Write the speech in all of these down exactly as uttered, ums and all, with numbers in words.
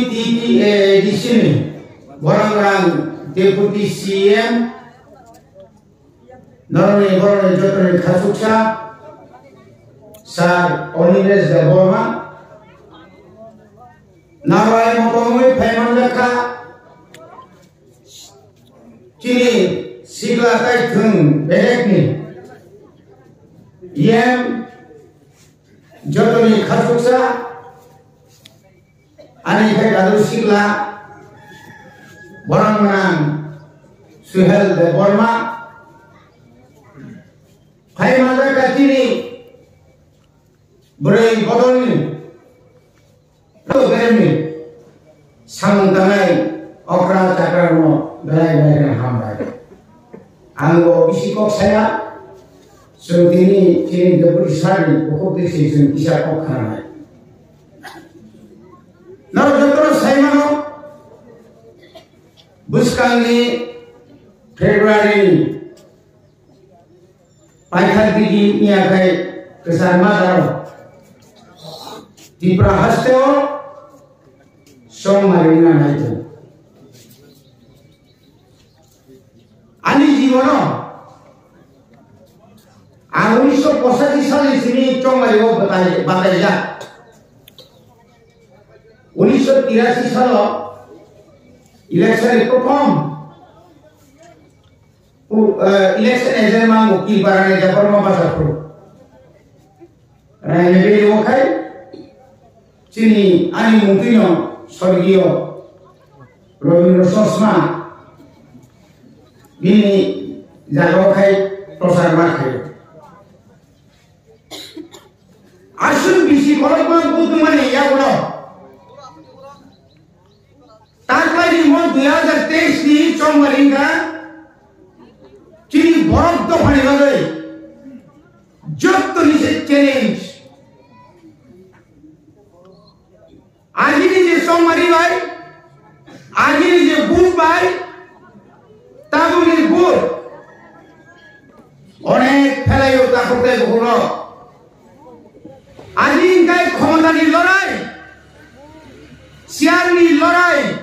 T T A A D C ni borok rang Deputy C M, norokni borokni jotoni khachuksa Sir Onilesh Debbarma, narwai motongwi phaiman lekha chini sikla kaithwng belekni E M jotoni khachuksa ani khai dadu sikla borok gwnang Suhel Debbarma phaiman lekha chini bwrwi bodolni Abo beremni samung tangnai okra chakra no belai belai kheno hambai. Ang bo bisi kok saya, chwng tini chini deputy sir ni bukhuk twi se chwng kisa kok khananai. Norok jotono sai mano, bwskangni February ni Paithak digi wngya khai kwchar ma daro. Tripura haste o chongmari wngna nai tongo. Ani jibono ang unisho pochashi salni simi chongmari o batai, bataijak. Unisho tirashi salo election ni prothom Pu-, eh, election agent mango ki barani da korma basa pro. Raini beri okhai, chini ani mungkino sorgiyo Robindra Chosma bini jaga okhai prochar ma khayo. Aswk bisi khorokma buddhumani yagulo. Taklaini mo dui hajar teis ni chongmari wngkha chini borok dophani bagwi jottoni se challenge. Agini je chongmari bai, agini je buj bai, tabukni buj onek phelaio takhuk tei bukhuk rok. Ani hingkai khomotani lorai, chairni lorai,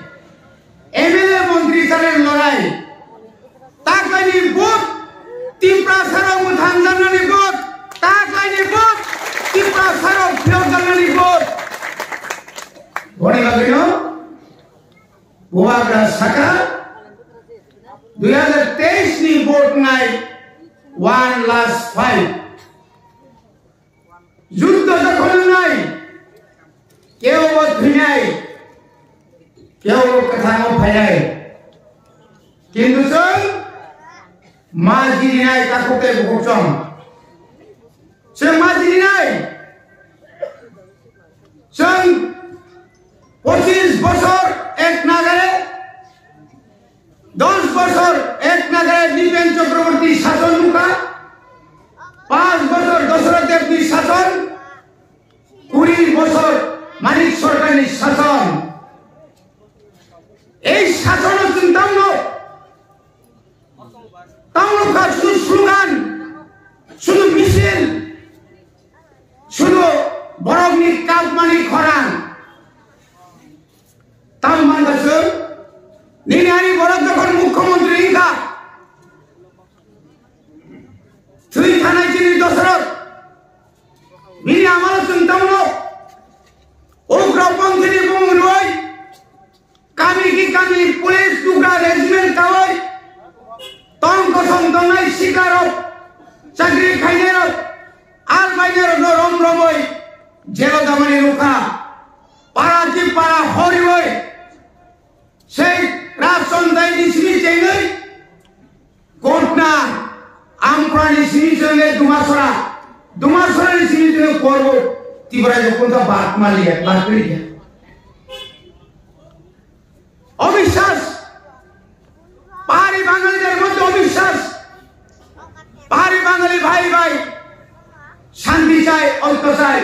M L A montri chanani lorai. Taklaini vote, Tiprasarok mwthangjaknani vote, taklaini vote, Tiprasarok phiyokjaknani vote. Boni bagwino Bubagra saka dui hajar teis ni vote ngai one last fight. Juddho jokhon wngnai, kebo thwinai, kebo kwthango phainai. Kintu chwng ma jirinai takhuk tei bukhuk chwng. Chwng ma jirinai. Chwng pochis bosor ek nagare Dos bosor ek nagare Nipen Chakraborty sason nukha, panch bosor Dasarath Debni sason, kuri bosor Manik Sarkarni sason. Ei sasono chwng tamno, tamno kha sudu slogan, sudu misil, sudu borokni kapmani khorang. Tamo mankha chwng, nini ani borok jokhon mukhyamantri wngkha, thwi thanai chini Dasarath, bini amalo chwng tamno ugroponthini bumung rwi, kami ki kami police tugra regiment kawi, tong kosong tongnai sikarok, chakri khainairok, al bainairokno rom romwi jelo damani rwkha. Para ki para horiwi sei Rajchondai ni simi chengwi Kotna, Ampra ni simi chengwi Dumasora, Dumasora ni simi chengwi Korbo, Tipraisa kunta bat maliya, bat kriya. Obiswas, pahari Bangaliter moddhe obiswas, pahari Bangali bhai bhai, shanti chai, oikyo chai.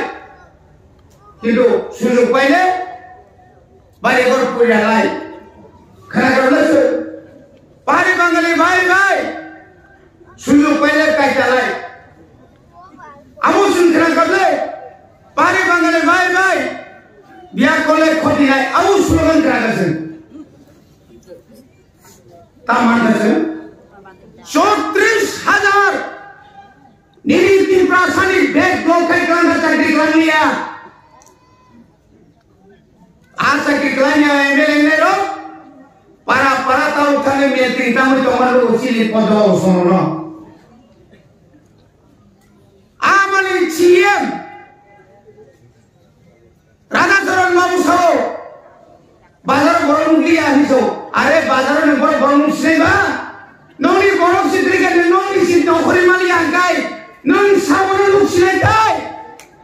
Kintu sujog paile bari ghor puri halai. Khana kharwlai se. Pahari Bangali bhai bhai, sujog paile kai chalai. Amo chwng khana kharwlai. Pahari Bangali bhai bhai, biya korle khoti nai. Abo slogan kwrak se. Tamang se. Chotris hajar nini Tiprasa ni bag block khai kwlangkha chakri kwlangya. A chakri kwlangya M L A nai rok. Para para tau thani meeting tamwi tongma rok chini podo sono. Amoni C M Radhacharan Babu sao, bazar borok nukliya hinwi sao. Are bazar ni borok, borok nuk sinai ba? Nokni borok si twi khe nokni si nokhorwi maliya hwnkhai nwng sabono nuk sinai tai?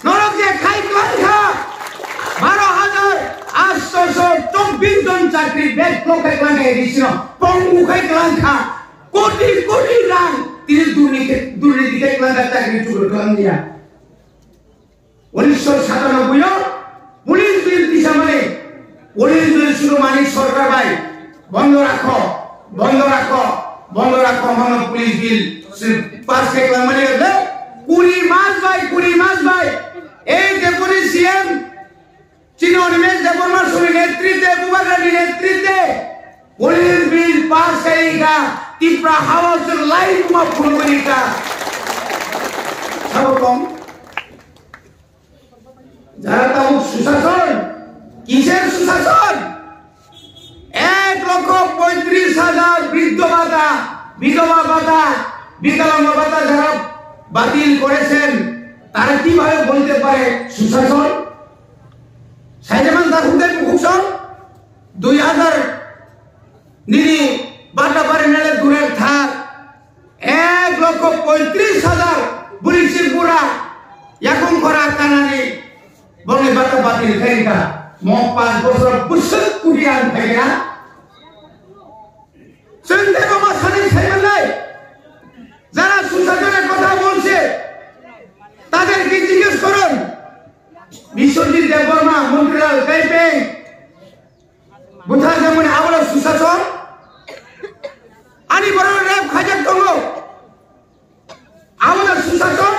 Norok je khai kwlangkha, baro hajar atsho chobbish jon chakri bag block khai kwlangkha, A D C no pongu khai kwlangkha, koti koti rang tini durniti, durniti khai kwlangkha, chakri chukur kwlangya. Unisho satanoboi o police bill tisamani, police bill sudu mani sorkar bai bondo rakho, bondo rakho, bondo rakho, mano police bill pass khai kwlangmani le kuri mas bai, kuri mas bai ei deputy C M chini Animesh Debbarma suri netrite, Bubagrani netrite police bill pass khai kha, Tipra hao se lai kuma phunugwi kha. Sabo tong. Jara tabuk susason, kiser susason? Ek lokho poitris hajar briddho bhata, bidhoba bhata, bikalango bhata jara batil korechen, tara kibhabe bolte pare susason? Saijeman dakhunde bukhukson, dui hajar nini bhata pare nale durer thar, Ek lokho poitris hajar bwrwi se bura yakung khora kanani bongni bata batil khaika. Mo panch bochor bwswk kudian khaika. Chwng tei mama sanai saimanai. Jara susasone kotha bolse, taderke jiges korun. Biswajit Debbarma, Montiral, Kaipeng, Bwthar jamani abono susason. Ani borok rep khajak tongo. Abono susason.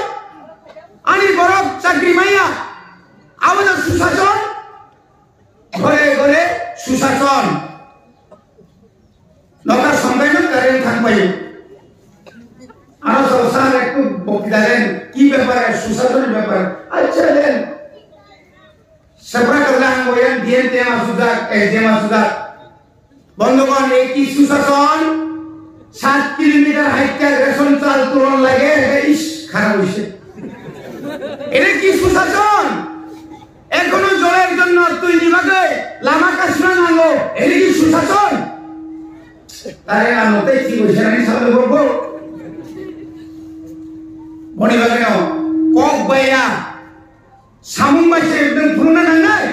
Ani borok chakri maya. Abono susason. Gore gore susason. Nokar sampai no karen thang payo. Ano sir, sir, ektu boktita den, ki bepar, susasonni bepar. Accha den. Sabra kabla ang boyan D M T M asujak, S D M asujak. Bondhukon, ei ki susason, sat kilometer haikya ration chal tulon lage, ere ish, kharap hoise. Ere ki susason? Ekhono jolor jonno tuini bagwi lama kasma nango, ere ki susason? Tare ano tei ki hoise ani sabra borok. Boni bagwi no, kok baya. Samung bai se nwng phunukna nangnai.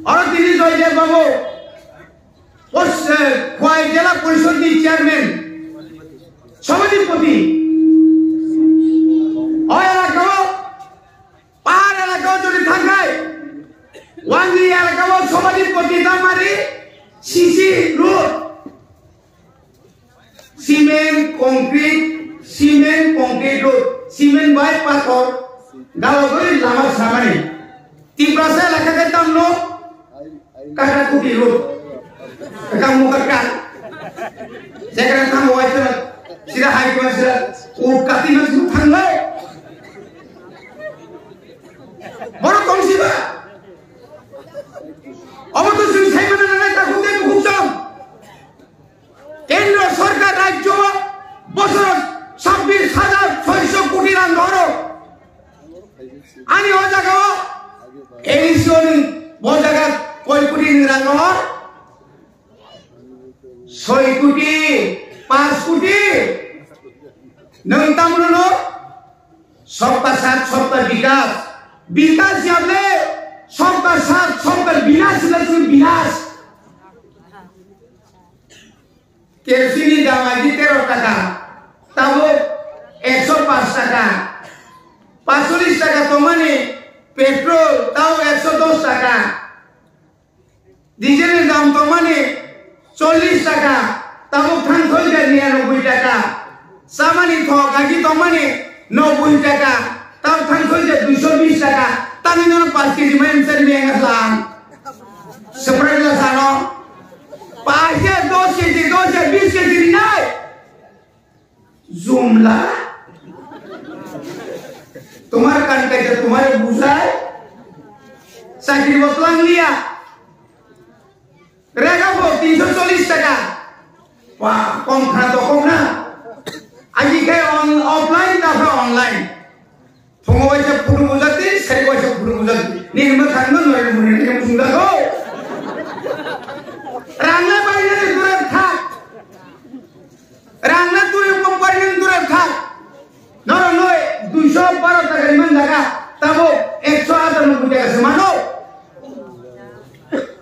Oro tini Joydev Babu, pos-, eh, Khowai Jela Porishod ni chairman, Sabhapati. O elaka o, par elaka o jodi thangkhai, Wangri elaka o Sabhapati Damari C C road. Cement, concrete, cement, concrete road, cement bai pathor, dalogori lama samani. Tiprasa elaka ke tamno, kata kuti road. Kaka muka ka. Jaga tamo wai tama, sira hai kama sira, u kati mas mu thangai. Boro kong siba. Obo to sing sai mana nanai ta khukte khukcham. Kendro sorkar rajyo bosoro sabbish hajar soisho koti rang horo. Ani o jaga o A D C ni bo jaga koi koti ni rang hor? Soi koti, panch koti. Nwng tamno no? Sabka saath sabka vikas. Vikas yable sabka saath sabka vinas na sini vinas. Kerosene ni dam aji tero taka, tabuk ekso panch taka. Panchchollish taka tongmani petrol, tabuk ekso dos taka. Diesel ni dam tongmani chollish taka, tabuk thang thoi ja niyanoboi taka. Chamani thok agi tongmani noboi taka, tabuk thang thoi ja duiso bish taka. Tani nono panch kg mai msari miyang aslang. Bis ke diri nai. Jumla. Tomar kan kaisa tomare bujai. Chakri bo twlang liya. Rega bo tinso chollish taka. Wah, kom khna to kom na. Agi khe on, offline ta pha online. Phungo waisa photo bujati, sari waisa photo bujati. Ni hima thangno noi muni ni hima sungda ko. Rangna baina ni dura thak. Rangna tui company ni dura thak. Noro noi duiso baro taka ni man jaga. Tabo ekso atanoboi taka se mano.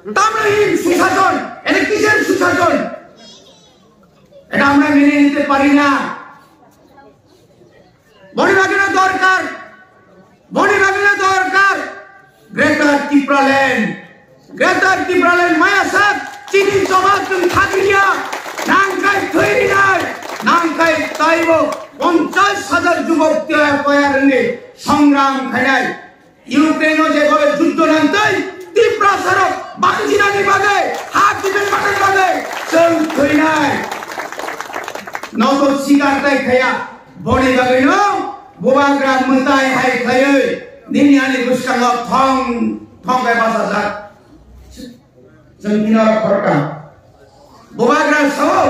Tamni susason, ene kisan susason. Eta amra mene nite pari na. Boni bagwi no dorkar, boni bagwi no dorkar Greater Tipraland. Greater Tipraland maya sak chini jobab chwng thagriya. Nangkai thwi rinai, nangkai taibo ponchash hajar jubok tiyar koyar wngwi songram khainai. Ukraine o je bole juddo nangtwi Tiprasa rok banjinani bagwi, ha tibil manani bagwi chwng thwinai. Noto sikar tai khaya, boni bagwi no bubagra mwtai hai khaiwi nini ani bwskango thong thong bai bachajak. Chwng tini oro khorokam. Bubagra sao,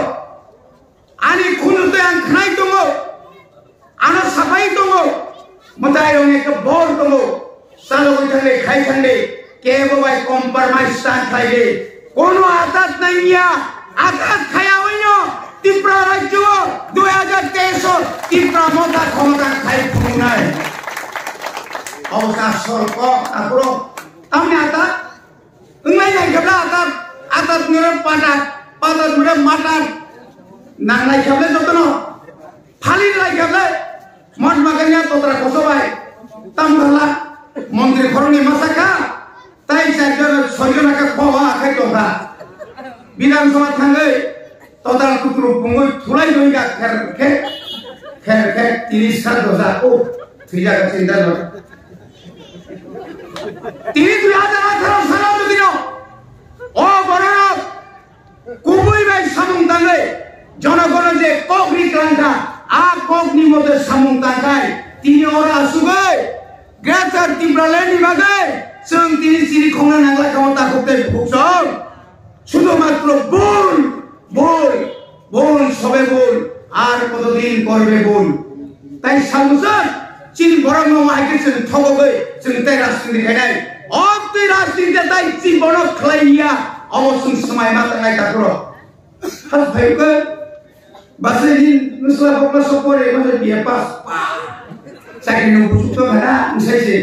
ani khunu tei ang khnai tongo. Ano sapai tongo, mwtai rok ni khe bor tongo, chalogwi thangdi, khai thangdi, kebo bai compromise ta khlaidi. Kono atat nangya, atat khaya oino Tipra rajyo dui hajar teis o Tipra motha khomota khai phunuknai. Obo ta sorko, aphuru tamni atat? Wnglai nai khe bla atat, atat nire patat, patat nire matat. Nang lai khe bla jotono. Phali lai khe bla. Mahatma Gandhi totra koso bai. Tam khala. Montri khoroknwi masa kha. Tai char jon, soi jon khe khoba akhai tongkha. Bidhan Sabha thangwi. Total kuturu pungwi thulai doi ga kher khe, kher khe tiris kha dosa. O, thwijak chinta no. Tini dui hajar atharo salo jodi no, o borok kubui bai samung tangwi, jonogono je kok ri twlang kha, a kok ni mote samung tangkhai, tini oro asugwi, Greater Tipraland ni bagwi, chwng tini chini khongna nangla kha o takhuk tei bukhuk song. Sudhumatro bul, bul, bul, sobe bul, ar kotodin korbe bul. Tai samusa, chini borok no hai khe chwng thogogwi, chwng tai rajniti khainai. O twi rajniti tai chini borok khlai ya, obo chwng swmai ma tangnai takhuro. Hal phai khe, Basai din nusla bokla sokore masa B A pass pa. Chakri no busuk to mana, usai se.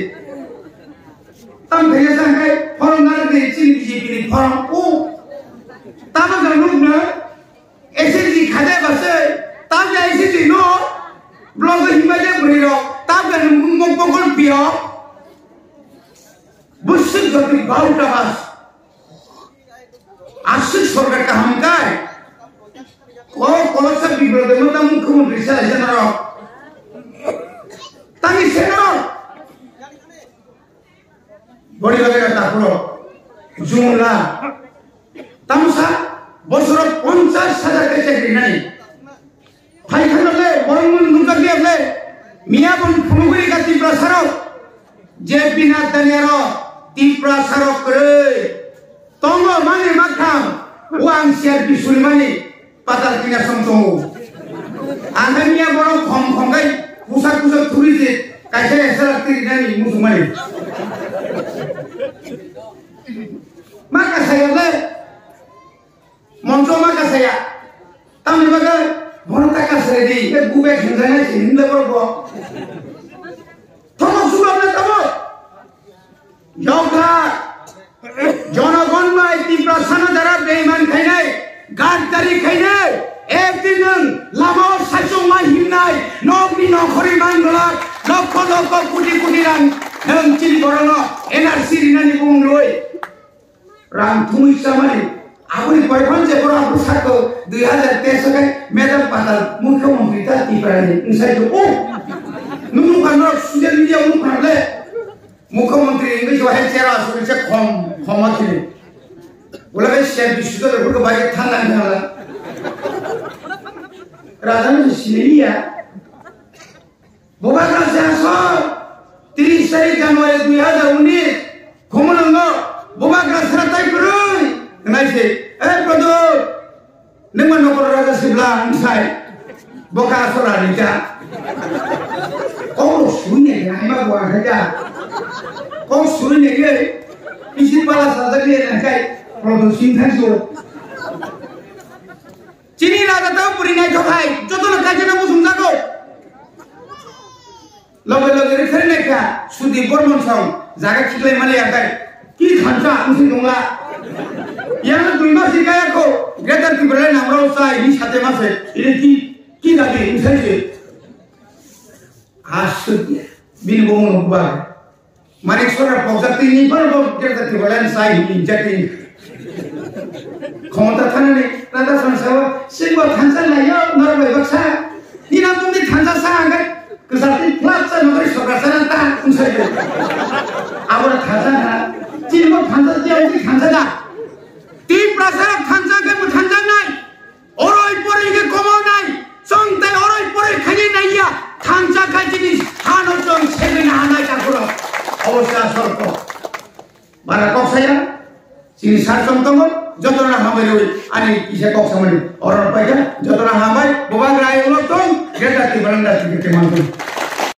Tam thaya sang kai, form na de chin B J P ni form o. Tama ga nuk na, S S G khade basai, tam ya S S G no, blog himba de bri ro, tam ga nuk mok bokol pio. Busuk jati bauta bas. Aswk sorkar kaham kai. O koloksa bibrot de mata mukhyamantri sa jana rok. Tani seno. Bori bagwi na takhuro. Jumla. Tamsa bosoro ponchash hajar ke chakri nani. Phai thangna le, borok mung nungkha khe le, miya bon phunugwi ka Tiprasa rok. J P Nadda ni aro Tiprasa rok kwrwi. Tongo mani makham, o ang C R P suri mani, patal kina som tongo. Ang khe miya borok khom khom kai, kusa kusa thuri je, kaisa S R T rinani muchung mani. Ma kasaya le, Moncho ma kasaya. Tamni bagwi bono ta kasaya di. Be gube khenjanai se hinle borok bo. Thomo sulo na tamo. Yokha. Jonogon bai Tiprasano dara beiman khainai, gaddari khainai. Ekdin nwng lamao saichung ma himnai, nokni nokhorwi man glak, lokho lokho koti koti rang nwng chini borokno N R C rinani bumung rwi. Rang thumwi chamani. Aboni boyfriend je borok aboni sakto dui hazar teis o khe Madam Patal mukhyamantri ta Tiprani wngsaikhe o. Nung nukha norok social media o nukha le. Mukhyamantri wngwi se wahe chair o asugwi se khom, khom o thini. Ula khe C R P sudo le bwrwkhe bai khe thang nang thang la. Raja no siniliya. Bubagra se asol, tiris tarik January dui hajar unis, Khumulwngo Bubagra sera tai kwrwi, nai se, "Eh, Pradyot, nwng ma nokoro raja sibla," wng sai, bo kha asol rani kha. Kok rok suri nai kha, hai ma bo ang kha kha. Kok suri nai khe, isi pala sajak le nai khai, Pradyot sing thang si o. Chini raja tao bwrwi naithok hai, jotono kaisa no muchung jago. Loge loge refer naikha, Sudip Bormon song, jaga khiklai mali akai. Ki thansa, wngsi tongla. Yang dui mas kaya ko, Greater Tipraland amrao sai, ni sate mase, ini ki, ki dabi, wngsai se. Asuk ya, bini bomo no kubar. Manik Sora pokjak twi ni phano bo Greater Tipraland sai hinwi injak twi. Khomota thanani Radha Sona sabo, "Singbo thansa naiyo, norok bai baksa. Nina mungni thansa sa hangkhe kwchar twi plat sa nogori sokra sana ta," wngsai bo. Aboro thansa na, chini bo thansa tiya wngwi thansa da. Tiprasa rok thansa khe bo thansa nai. Oroi poroi khe komo nai, chwng tei oroi poroi khainai naiya, thansa khai chini hano chwng segwi na hanai takhurok. Obo se asol kok. Bara kok saya, chini sar chwng tongo, jotono hambai rwi, ani kisa kok samani. Oro paikha, jotono hambai, Bubagra ai ulo tong, Greater Tipraland district khe manthung.